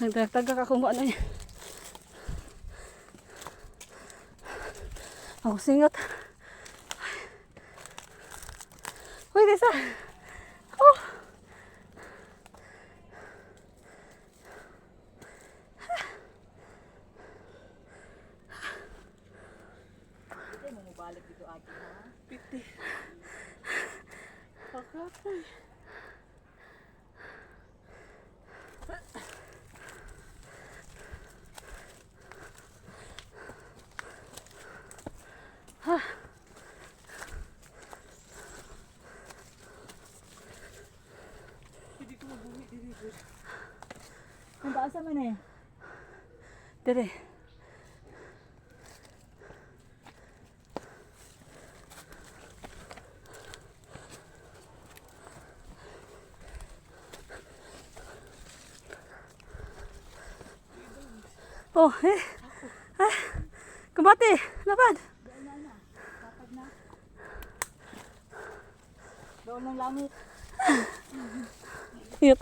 Nagtagtagak ako mo ano niya. Ako singot. Uy, Tisa. Oh. Hindi mo mubalik dito agi ha. Piti. Pakapoy. Hindi ko mabuhi diri jud. Kung asa man eh. Dire. Oh, eh. Ah, kumbate, laban. Kapag na. Doon ng langit. Iyot.